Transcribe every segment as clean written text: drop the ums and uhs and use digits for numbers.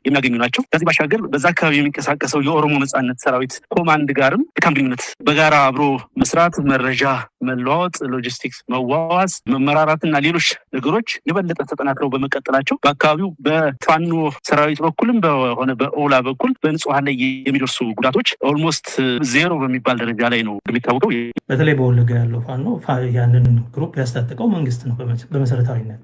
የሚያገኙ ናቸው። ከዚህ ባሻገር በዛ አካባቢ የሚንቀሳቀሰው የኦሮሞ ነጻነት ሰራዊት ኮማንድ ጋርም መልካም ግንኙነት፣ በጋራ አብሮ መስራት፣ መረጃ መለዋወጥ፣ ሎጂስቲክስ መዋዋስ፣ መመራራት እና ሌሎች ነገሮች የበለጠ ተጠናክረው በመቀጠላቸው በአካባቢው በፋኖ ሰራዊት በኩልም በሆነ በኦላ በኩል በንጹሐን ላይ የሚደርሱ ጉዳቶች almost ዜሮ በሚባል ደረጃ ላይ ነው የሚታወቀው። በተለይ በወለጋ ያለው ፋኖ ያንን group ያስታጠቀው መንግስት ነው በመሰረታዊነት።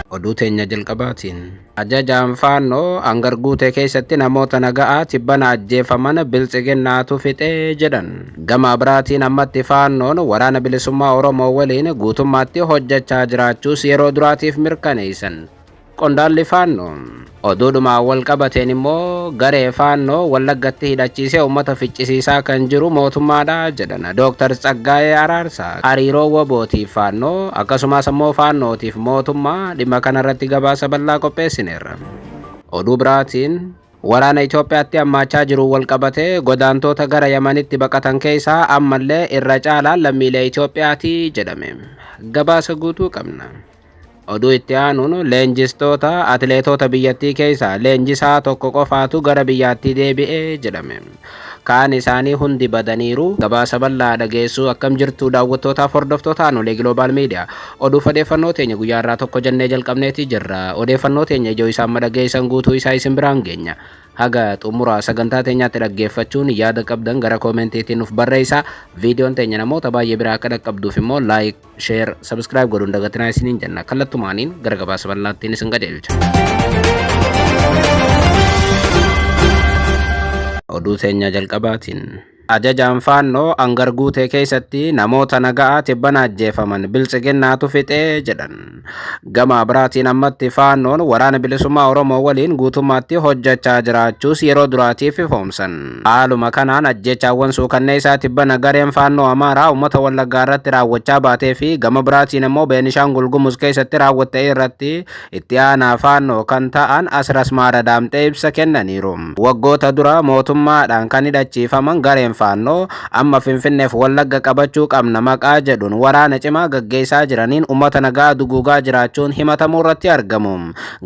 Oduu teenya jalqabaatiin. Ajajaan Faannoo Angar Guutee keessatti namoota naga'aa tibbana ajjeefaman Biltsiginnaatu fixee jedhan. Gama biraatiin ammatti Faannoon waraana bilisummaa Oromoo waliin guutummaatti hojjechaa jiraachuus yeroo duraatiif mirkaneessan. Qondaalli Faannoo. Oduudhumaan wal qabateen immoo garee Faannoo Wallaggatti hidhachiisee uummata ficcisiisaa kan jiru mootummaadha jedhan Dooktar Tsaggaayee Araarsaa. Hariiroo WBOtiif Faannoo akkasumas immoo Faannootiif mootummaa dhimma kanarratti gabaasa bal'aa qopheessineerra. Oduu biraatiin waraana Itoophiyaatti hammaachaa jiru wal qabatee godaantoota gara Yamanitti baqatan keessaa ammallee irra caalaan lammiilee Itoophiyaati jedhame. Gabaasa guutuu qabna. Oduu itti aanuun leenjistoota atileetota biyyattii keessaa leenjisaa tokko qofaatu gara biyyaatti deebi'ee jedhame. Kaan isaanii hundi badaniiru. Gabaasa bal'aa dhageessuu. Akkam jirtu daawwattootaaf hordoftoota Aanolee Global Media? Oduuf odeeffannoo teenya guyyaa irraa tokko jennee jalqabneeti jirra. Odeeffannoo teenya ijoo isaan madhageessan guutuu isaa isin biraan geenya. Haga xumura sagantaa teenyaatti dhaggeeffachuun yaada qabdan gara koomentiitiin nuuf barreessaa. Viidiyoon teenya namoota baay'ee biraa akka dhaqqabduuf immoo like, share, subscribe godhuun dagatinaa isiniin jenna. Kallattumaaniin gara gabaasa bal'aattiin isin qajeelcha. Oduu teenya jalqabaatiin. Ajajaan Faannoo Angar Guutee keessatti namoota naga'aa tibbana ajjeefaman Biltsiginnaatu fixee jedhan. Gama biraatiin ammatti Faannoon waraana bilisummaa Oromoo waliin guutummaatti hojjechaa jiraachuus yeroo duraatiif ifoomsan. Haaluma kanaan ajjeechaawwan suukanneessaa tibbana gareen Faannoo Amaaraa uummata Wallaggaa irratti raawwachaa baatee fi gama biraatiin immoo Beenishaangul Gumuz keessatti raawwatte irratti itti aanaa Faannoo kan ta'an Asras Maara Daamxee ibsa kennaniiru. Waggoota dura mootummaadhaan kan hidhachiifaman gareen Faannoo amma Finfinneef Wallagga qabachuu qabna maqaa jedhuun waraana cimaa gaggeessaa jiraniin uummata nagaa duguugaa jiraachuun himatamuu irratti argamu.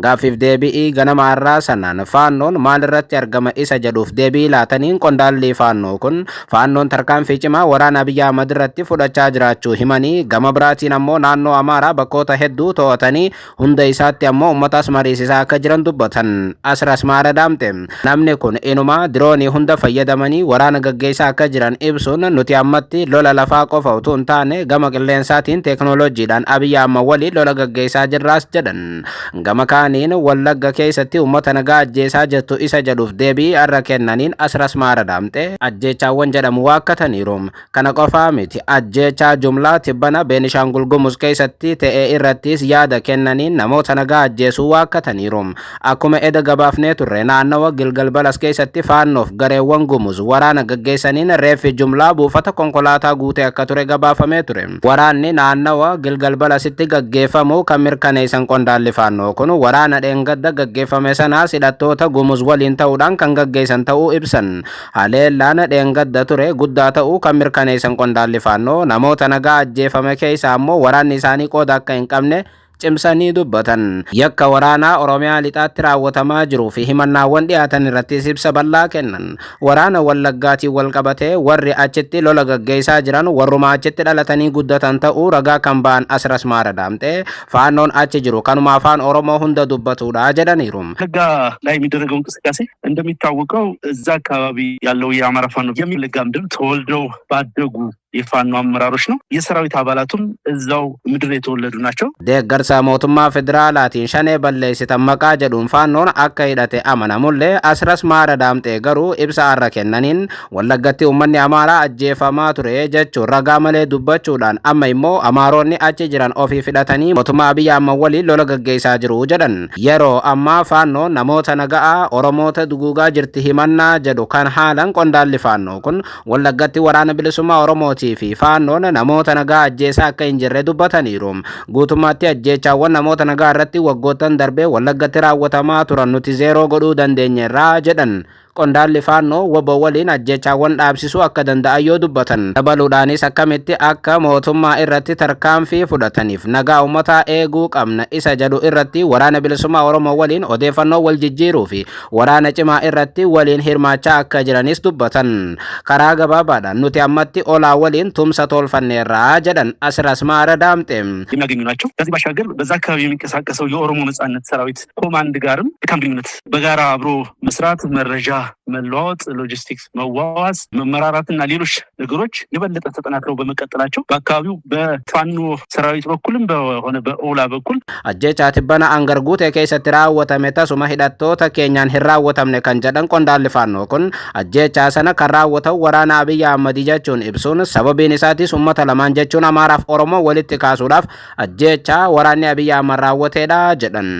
Gaaffiif deebi'ii ganama har'aa sanaan Faannoon maal irratti argama isa jedhuuf deebii laataniin qondaalli Faannoo kun Faannoon tarkaanfii cimaa waraana Abiyyi Ahmad irratti fudhachaa jiraachuu himanii, gama biraatiin ammoo naannoo Amaaraa bakkoota hedduu to'atanii hunda isaatti ammoo uummatas mariisisaa akka jiran dubbatan. Asras Maara Daamte. Namni kun inumaa diroonii hunda fayyadamanii waraana gaggeessaa akka jiran ibsuun, nuti ammatti lola lafaa qofa utuu hin taane gama qilleensaatiin teeknooloojiidhaan Abiyyi Ahmad waliin lola gaggeessaa jirraas jedhan. Gama kaaniin Wallagga keessatti uummata nagaa ajjeesaa jirtu isa jedhuuf deebii har'a kennaniin Asras Maara Daamte ajjeechaawwan jedhamu waakkataniiru. Kana qofaa miti, ajjeechaa jumlaa tibbana Beenishaangul Gumuz keessatti ta'e irrattis yaada kennaniin namoota nagaa ajjeesuu waakkataniiru. Akkuma eda gabaafnee turre naannawa Gilgal Balas keessatti Faannoof gareewwan Gumuz waraana gaggeessaniin reeffi jumlaa buufata konkolaataa guutee akka ture gabaafamee ture. Waraanni naannawa Gilgal Balasitti gaggeeffamu kan mirkaneessan qondaalli Faannoo kun waraana dheengadda gaggeeffame sanaas hidhattoota Gumuz waliin ta'uudhaan kan gaggeessan ta'uu ibsan. Haleellaan dheengadda ture guddaa ta'uu kan mirkaneessan qondaalli Faannoo namoota nagaa ajjeefame keessaa ammoo waraanni isaanii qooda akka hin qabne cimsanii dubbatan. Yakka waraanaa Oromiyaa lixaatti raawwatamaa jiruu fi himannaawwan dhiyaatan irrattis ibsa bal'aa kennan. Waraana Wallaggaatiin wal qabatee warri achitti lola gaggeessaa jiran warruma achitti dhalatanii guddatan ta'uu ragaa kan ba'an Asras Maara Daamxee, Faannoon achi jiru kanuma afaan Oromoo hunda dubbatudha jedhaniiru. ወለጋ ላይ የሚደረገው እንቅስቃሴ እንደሚታወቀው እዛ አካባቢ ያለው የአማራ ፋኖ የሚወለጋ ምድር ተወልደው ባደጉ የፋኖ አመራሮች ነው። የሰራዊት አባላቱም እዛው ምድር የተወለዱ ናቸው። Deeggarsa mootummaa federaalaatiin Shanee balleessitan maqaa jedhuun Faannoon akka hidhate amanamullee, Asras Maara Daamxee garuu ibsa har'a kennaniin Wallaggatti uummanni Amaaraa ajjeefamaa ture jechuun ragaa malee dubbachuudhaan amma immoo Amaaronni achi jiran ofii fidhatanii mootummaa Abiyyi Ahmad waliin lola gaggeessaa jiru jedhan. Yeroo ammaa Faannoon namoota naga'aa Oromoota duguugaa jirti himannaa jedhu kan haalan qondaalli Faannoo kun Wallaggatti waraana bilisummaa Oromootii fi Faannoon namoota nagaa ajjeesaa akka hin jirre dubbataniiru. Guutummaatti ajjeechaawwan namoota nagaa irratti waggoottan darbee Wallaggatti raawwatamaa turan nuti zeeroo godhuu dandeenyeerraa jedhan. Qondaalli Faannoo WBO waliin ajjeechaawwan dhaabsisuu akka danda'an yoo dubbatan, dabaluudhaanis akkamitti akka mootummaa irratti tarkaanfii fudhataniif nagaa uummataa eeguu qabna isa jedhu irratti Waraana Bilisummaa Oromoo waliin odeeffannoo wal jijjiiruu fi waraana cimaa irratti waliin hirmaachaa akka jiranis dubbatan. Karaa gabaabaadhaan nuti ammatti OLA waliin tumsa tolfanneerra jedhan Asras Maara Daamxe. የሚያገኙ ናቸው። ከዚህ ባሻገር በዛ አካባቢ የሚንቀሳቀሰው የኦሮሞ ነጻነት ሰራዊት ኮማንድ ጋርም መልካም ግንኙነት፣ በጋራ አብሮ መስራት፣ መረጃ መለዋወጥ፣ ሎጂስቲክስ መዋዋስ፣ መመራራት እና ሌሎች ነገሮች የበለጠ ተጠናክረው በመቀጠላቸው በአካባቢው በፋኖ ሰራዊት በኩልም በሆነ በኦላ በኩል Ajjeechaa tibbana Angar Guutee keessatti raawwatame tasuma hidhattoota keenyaan hin raawwatamne kan jedhan qondaalli Faannoo kun, ajjeechaa sana kan raawwatan waraana Abiyyi Ahmad jechuun ibsuun, sababiin isaatis uummata lamaan jechuun Amaaraaf Oromoo walitti kaasuudhaaf ajjeechaa waraanni Abiyyi Ahmad raawwateedha jedhan.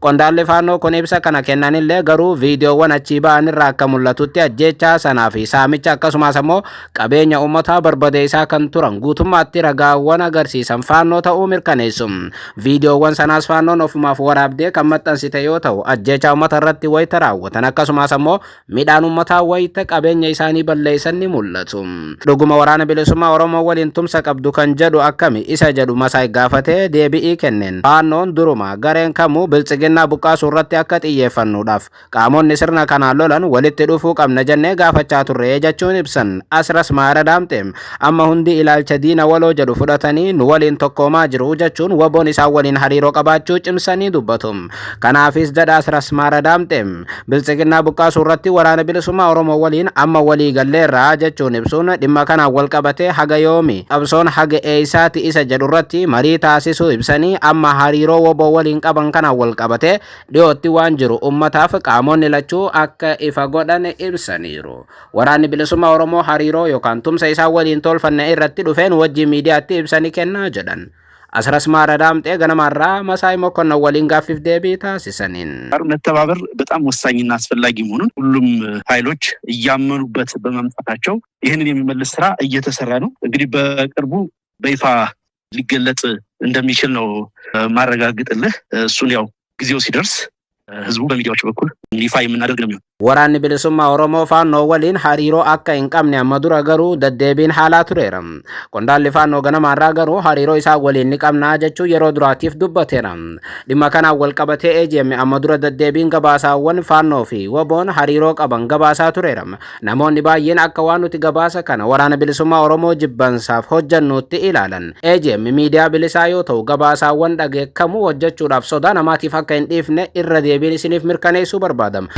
Qondaalli Faannoo kun ibsa kana kennanillee garuu viidiyoowwan achii ba'an irraa akka mul'atutti ajjeechaa sanaa fi saamicha akkasumas ammoo qabeenya uummataa barbadeessaa kan turan guutummaatti ragaawwan agarsiisan Faannoo ta'uu mirkaneessu. Viidiyoowwan sanaas Faannoon ofumaaf waraabdee kan maxxansite yoo ta'u, ajjeechaa uummata irratti wayita raawwatan akkasumas ammoo midhaan uummataa wayita qabeenya isaanii balleessan ni mul'atu. Dhuguma Waraana Bilisummaa Oromoo waliin tumsa qabdu kan jedhu akkami isa jedhu Masaay gaafatee deebi'ii kenneen, Faannoon duruma gareen kamuu Biltsiginnaa buqqaasuu irratti akka xiyyeeffannuudhaaf qaamonni sirna kanaan lolan walitti dhufuu qabna jennee gaafachaa turre jechuun ibsan. Asras Maara Daamxe amma hundi ilaalcha diina waloo jedhu fudhatanii nu waliin tokkoomaa jiru jechuun WBOn isaan waliin hariiroo qabaachuu cimsanii dubbatu. Kanaafis jedha Asras Maara Daamxe, Biltsiginnaa buqqaasuu irratti Waraana Bilisummaa Oromoo waliin amma walii galleerraa jechuun ibsuun, dhimma kanaan wal qabatee haga yoomi, qabsoon haga eeysaati isa jedhu irratti marii taasisuu ibsanii, amma hariiroo WBO waliin qaban kanaan wal qabatee dhiyootti waan jiru ummataaf qaamonni lachuu akka ifa godhan ibsaniiru. Waraanni Bilisummaa Oromoo hariiroo yookaan tumsa isaan waliin tolfanne irratti dhufeen wajjin miidiyaatti ibsanii kennaa jedhan. Asras Maara Daamxee ganamarraa Masaay Mokonnon waliin gaaffiif deebii taasisaniin. መተባበር በጣም ወሳኝና አስፈላጊ መሆኑን ሁሉም ኃይሎች እያመኑበት በመምጣታቸው ይህንን የሚመልስ ስራ እየተሰራ ነው። እንግዲህ በቅርቡ በይፋ ሊገለጽ እንደሚችል ነው ማረጋግጥልህ። እሱን ያው ጊዜው ሲደርስ ህዝቡ በሚዲያዎች በኩል ይፋ የምናደርግ ነው የሚሆነው። Waraanni Bilisummaa Oromoo Faannoo waliin hariiroo akka hin qabne amma dura garuu deddeebiin haalaa tureera. Qondaalli Faannoo ganamaarraa garuu hariiroo isaa waliin ni qabnaa jechuu yeroo duraatiif dubbateera. Dhimma kanaan wal qabatee AGM amma dura deddeebiin gabaasaawwan Faannoo fi WBOn hariiroo qaban gabaasaa tureera. Namoonni baay'een akka waan nuti gabaasa kana Waraana Bilisummaa Oromoo jibbansaaf hojjannuutti ilaalan. AGM miidiyaa bilisaa yoo ta'u, gabaasaawwan dhageekkamuu hojjechuudhaaf sodaa namaatiif akka hin dhiifne irra deebiin isiniif mirkaneessuu barbaadama.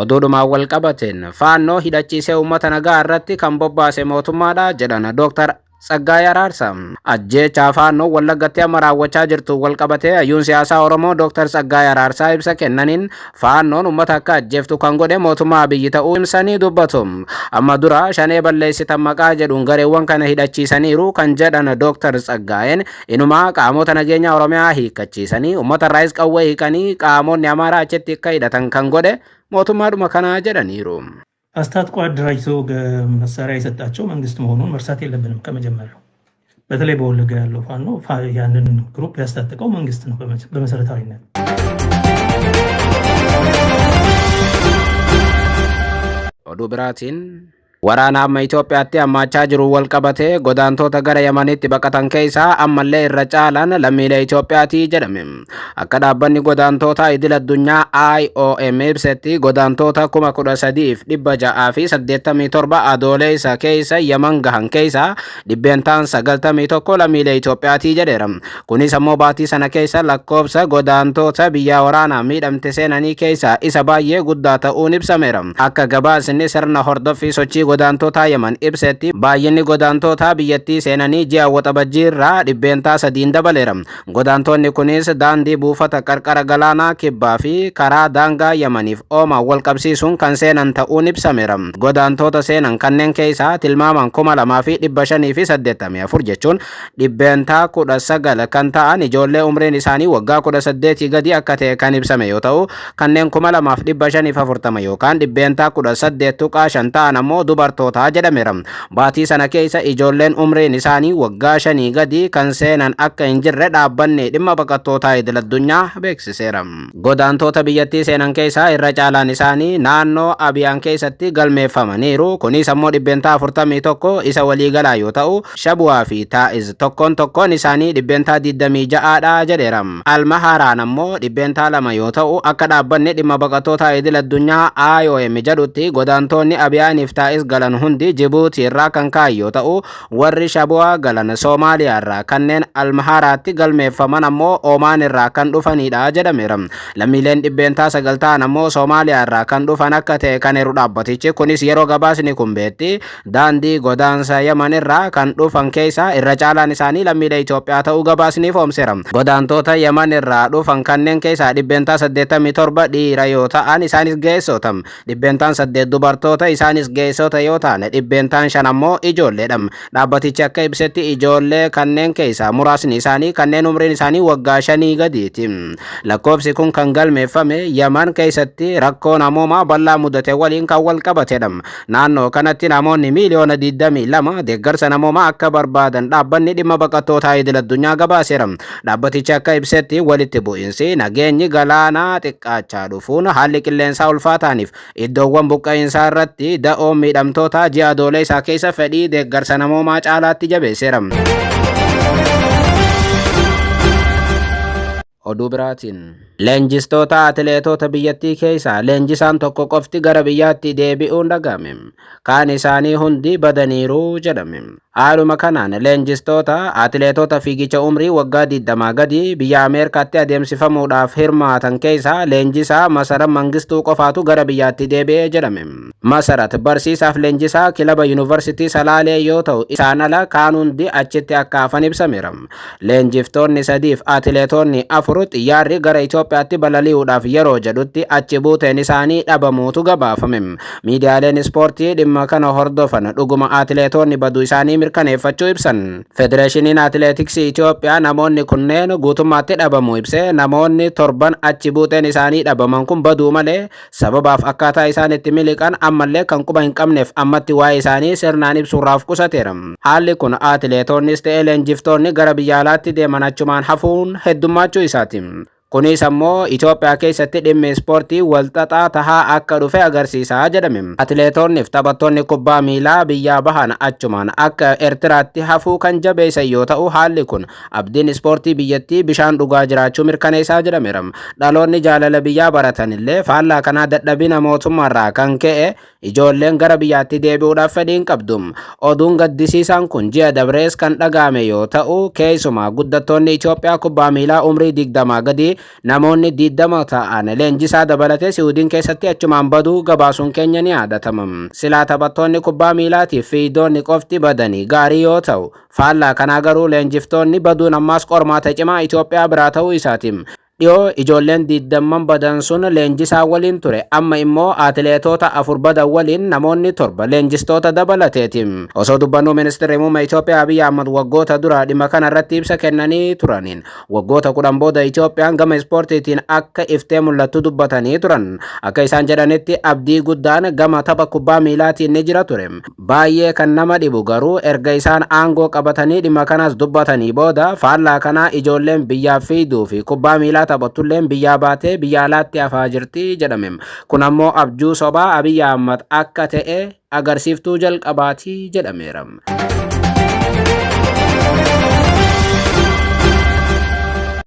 Oduudhumaan wal qabateen, Faannoo hidhachiisee uummata nagaa irratti kan bobbaase mootummaadha jedhan Dooktar Tsaggaayee Araarsaa. Ajjeechaa Faannoo Wallaggatti amma raawwachaa jirtu wal qabatee hayyuun siyaasaa Oromoo Dooktar Tsaggaayee Araarsaa ibsa kennaniin, Faannoon uummata akka ajjeeftu kan godhe mootummaa Abiyyi ta'uu ibsanii dubbatu. Amma dura shanee balleessitan maqaa jedhuun gareewwan kana hidhachiisaniiru kan jedhan Dooktar Tsaggaayeen, inumaa qaamota nageenya Oromiyaa hiikkachiisanii uummata irraayis qawwee hiikanii qaamonni Amaaraa achitti akka hidhatan kan godhe mootummaadhuma kanaa jedhaniiru. አስታጥቆ አደራጅቶ መሳሪያ የሰጣቸው መንግስት መሆኑን መርሳት የለብንም። ከመጀመሪያው በተለይ በወለጋ ያለው ፋኖ ያንን ግሩፕ ያስታጠቀው መንግስት ነው በመሰረታዊነት። Oduu biraatiin, waraana amma Itoophiyaatti hammaachaa jiru wal qabatee godaantoota gara Yamanitti baqatan keessaa ammallee irra caalaan lammiilee Itoophiyaati jedhame. Akka dhaabbanni godaantoota idil addunyaa IOM ibsetti, godaantoota 13,687 Adoolessa keessa Yaman gahan keessaa 91% lammiilee Itoophiyaati jedheera. Kunis ammoo baatii sana keessa lakkoofsa godaantoota biyya waraanaa miidhamte seenanii keessaa isa baay'ee guddaa ta'uun ibsameera. Akka gabaasni sirna hordoffii sochii godaantota Yaman ibsetti, baay'inni godaantota biyyattii seenanii ji'a Waxabajjii irraa 3% dabaleera. Godaantonni kunis daandii buufata qarqara galaanaa kibbaa fi karaa daangaa Yamaniif Oomaan wal qabsiisuun kan seenan ta'uun ibsameera. Godaantota seenan kanneen keessaa tilmaaman 2584 jechuun 19% kan ta'an ijoollee umriin isaanii waggaa 18 gadi akka ta'e kan ibsame yoo ta'u, kanneen 2540 yookaan 18.5% ta'an ammoo dubartoota. dubartootaa jedhameera. Baatii sana keessa ijoolleen umriin isaanii waggaa 5 gadi kan seenan akka hin jirre dhaabbanni dhimma baqattootaa idil addunyaa beeksiseera. Godaantoota biyyattii seenan keessaa irra caalaan isaanii naannoo Abiyaan keessatti galmeeffamaniiru. Kunis ammoo 41% isa waliigalaa yoo ta'u, Shabu'aa fi Taa'iz tokkoon tokkoon isaanii 26% jedheera. Almahaaraan ammoo 2% yoo ta'u, akka dhaabbanni dhimma baqattootaa idil addunyaa IOM jedhutti godaantoonni Abiyaaniif Taa'iz galan hundi Jibuutii irraa kan ka'an yoo ta'u, warri Shabu'aa galan Soomaaliyaa irraa, kanneen Almahaaraatti galmeeffaman ammoo Omaan irraa kan dhufanidha jedhameera. Lammiileen 9% ta'an ammoo Soomaaliyaa irraa kan dhufan akka ta'e kan eeru dhaabbatichi, kunis yeroo gabaasni kun beetti daandii godaansa Yaman irraa kan dhufan keessaa irra caalaan isaanii lammiilee Itoophiyaa ta'uu gabaasni ifoomseera. Godaantoota Yaman irraa dhufan kanneen keessaa 87% dhiira yoo ta'an isaanis ga'eessota. 8% dubartoota isaanis ga'eessota yoo ta'an 5% ammoo ijoolleedha. Dhaabbatichi akka ibsetti ijoollee kanneen keessaa muraasni isaanii kanneen umriin isaanii waggaa 5 gadiiti. Lakkoofsi kun kan galmeeffame Yaman keessatti rakkoo namoomaa bal'aa mudate waliin kan wal qabatedha. Naannoo kanatti namoonni miiliyoona 22 deeggarsa namoomaa akka barbaadan dhaabbanni dhimma baqattootaa idil addunyaa gabaaseera. Dhaabbatichi akka ibsetti walitti bu'iinsi nageenyi galaanaa xiqqaachaa dhufuun haalli qilleensaa ulfaataaniif iddoowwan buqqa'iinsaa irratti da'oo miidhamtoota ji'a Adoolessaa keessa fedhii deeggarsa namoomaa caalaatti jabeesseera. Oduu biraatiin leenjistoota atileetota biyyattii keessaa leenjisaan tokko qofti gara biyyaatti deebi'uun dhaga'ame. Kaan isaanii hundi badaniiru jedhame. Haaluma kanaan leenjistoota atileetota fiigicha umrii waggaa 20 gadi biyya Ameerikaatti adeemsifamuudhaaf hirmaatan keessaa leenjisaa Masarat Mangistuu qofaatu gara biyyaatti deebi'ee jedhame. Masarat barsiisaaf leenjisaa kilaba Yuunivarsiitii Salaalee yoo ta'u, isaan ala kaan hundi achitti akka hafan ibsameera. Leenjiftoonni 3 fi atileetonni 4 xiyyaarri gara Itoophiyaatti balali'uudhaaf yeroo jedhutti achi buuteen isaanii dhabamuutu gabaafame. Miidiyaaleen ispoortii dhimma kana hordofan dhuguma atileetonni baduu isaanii mirkaneeffachuu ibsan. Federeeshiniin Atileetiksii Itoophiyaa namoonni kunneen guutummaatti dhabamuu ibsee, namoonni 7 achi buuteen isaanii dhabaman kun baduu malee sababaaf akkaataa isaan itti miliqan ammallee kan quba hin qabneef ammatti waa'ee isaanii sirnaan ibsuurraaf qusateera. Haalli kun atileetonnis ta'ee leenjiftoonni gara biyya alaatti deeman achumaan hafuun heddummaachuu isaati. Kunis ammoo Itoophiyaa keessatti dhimmi ispoortii walxaxaa tahaa akka dhufe agarsiisaa jedhame. Atileetonni fi taphattoonni kubbaa miilaa biyyaa bahan achumaan akka Eertiraatti hafuu kan jabeessan yoo ta'u, haalli kun abdiin ispoortii biyyattii bishaan dhugaa jiraachuu mirkaneessaa jedhameera. Dhaloonni jaalala biyyaa baratan illee faallaa kanaa dadhabina mootummaarraa kan ka'e ijoolleen gara biyyaatti deebi'uudhaaf fedhii hin qabdu. Oduun gaddisiisaan kun ji'a dabrees kan dhaga'ame yoo ta'u, keessumaa guddattoonni Itoophiyaa kubbaa miilaa umrii 20 gadi namoonni 20 ta'an leenjisaa dabalatee Siwiidin keessatti achumaan baduu gabaasuun keenya ni yaadatama. Silaa taphattoonni kubbaa miilaatiif fiigdonni qofti badanii gaarii yoo ta'u, faallaa kanaa garuu leenjiftoonni baduun ammaas qormaata cimaa Itoophiyaa biraa ta'uu isaati. Dhiyoo ijoolleen 20 badan sun leenjisaa waliin ture. Amma immoo atileetota 4 badan waliin namoonni 7 leenjistoota dabalateeti. Osoo dubbannuu ministeerri muummee Itoophiyaa Abiyyi Ahmad waggoota dura dhimma kana irratti ibsa kennanii turaniin waggoota 10 booda Itoophiyaan gama ispoortiitiin akka iftee mul'attu dubbatanii turan. Akka isaan jedhanitti abdii guddaan gama tapha kubbaa miilaatiin ni jira ture. Baay'ee kan nama dhibu garuu erga isaan aangoo qabatanii dhimma kanas dubbatanii booda faallaa kanaa ijoolleen biyyaaf fiigduu fi kubbaa miilaa taphattulleen biyyaa baatee biyya alaatti hafaa jirti jedhame. Kun ammoo abjuu sobaa Abiyyi Ahmad akka ta'e agarsiiftuu jalqabaati jedhameera.